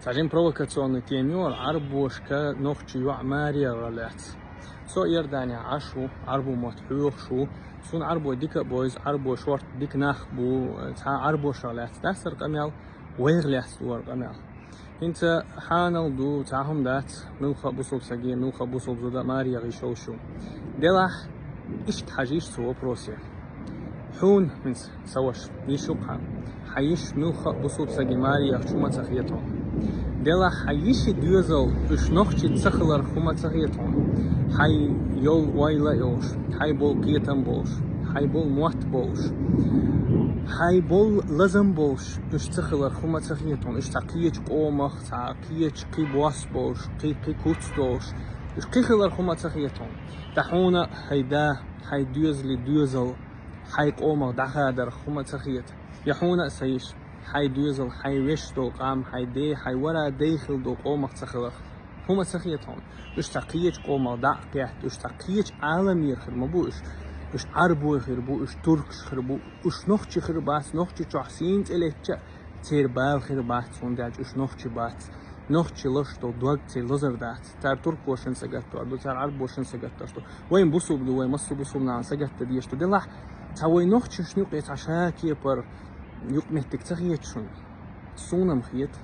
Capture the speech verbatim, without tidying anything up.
Цхьа жин провокационный тема ю, Ӏарбошка нохчий йоӀ маре яхар лаьцна. Со Иорданехь Ӏаш ву, Ӏарбо мотт хьоьхуш ву. Суна Ӏарбой дика а бовза, Ӏарбой шортта дика нах бу, цхьа Ӏарбошах лаьцна дац хӀара къамел, вайх лаьцна ду хӀара къамел. ХӀинца хьанал ду, цхьа хӀума дац, муьлхха а бусалба саги, муьлхха а бусалба зуда маре яха йиш йолуш ю. Делахь, иштта хьажийша цу вопросе. Хьуна, хӀинца, сан ваша, йиш ю-кх хьан. Хьан йиша муьлхха а бусалба саги маре яхча хӀума ца хета хьуна. Делахь, хьан йишин доьзал уьш нохчий ца хиларх хӀума ца хета хьуна. Хьайн йолу ойла а йолуш, хьайн болу кхетам болуш, хьайн болу мотт болуш, хьайн болу лазам болуш уьш ца хиларх хӀума ца хета хьуна. Уьш цхьа кхечу къомах, цхьа кхечу кхин бос болуш, кхин, кхин куц долуш, уьш кхин хиларх хӀума ца хета хьуна. Ткъа хьуна хьайн да, хьайн доьзале доьзал, хьайн къомах дӀахадарх хӀума ца хета. Я хьуна а, сан йиша, хьайн доьзал, хьайн вешаш долу къам, хьайн ден, хьайн вара ден хилла долу къомах ца хиларх хӀума ца хета хьуна. Уьш цхьа кхечу къомах дӀа а кхетта, уьш цхьа кхечу Ӏаламера хир ма бу уьш. Уьш Ӏарбой хир бу, уьш туркаш хир бу, уьш нохчий хир бац, нохчийчохь сийна цӀе летча а, церан бала хир бац, хӀунда аьлча уьш нохчий бац. Нохчий лозуш долу дог церан лазар дац. Цара туркошна сагатдор ду, цара Ӏарбошна сагатдор ду. Вайн бусалба ду, вайн массо а бусалба нахана сагатдан дезаш ду. Делахь, цхьа вайн нохчашна юкъе цхьа ша кепара юкъаметтиг ца хета шуна? Суна-м хета.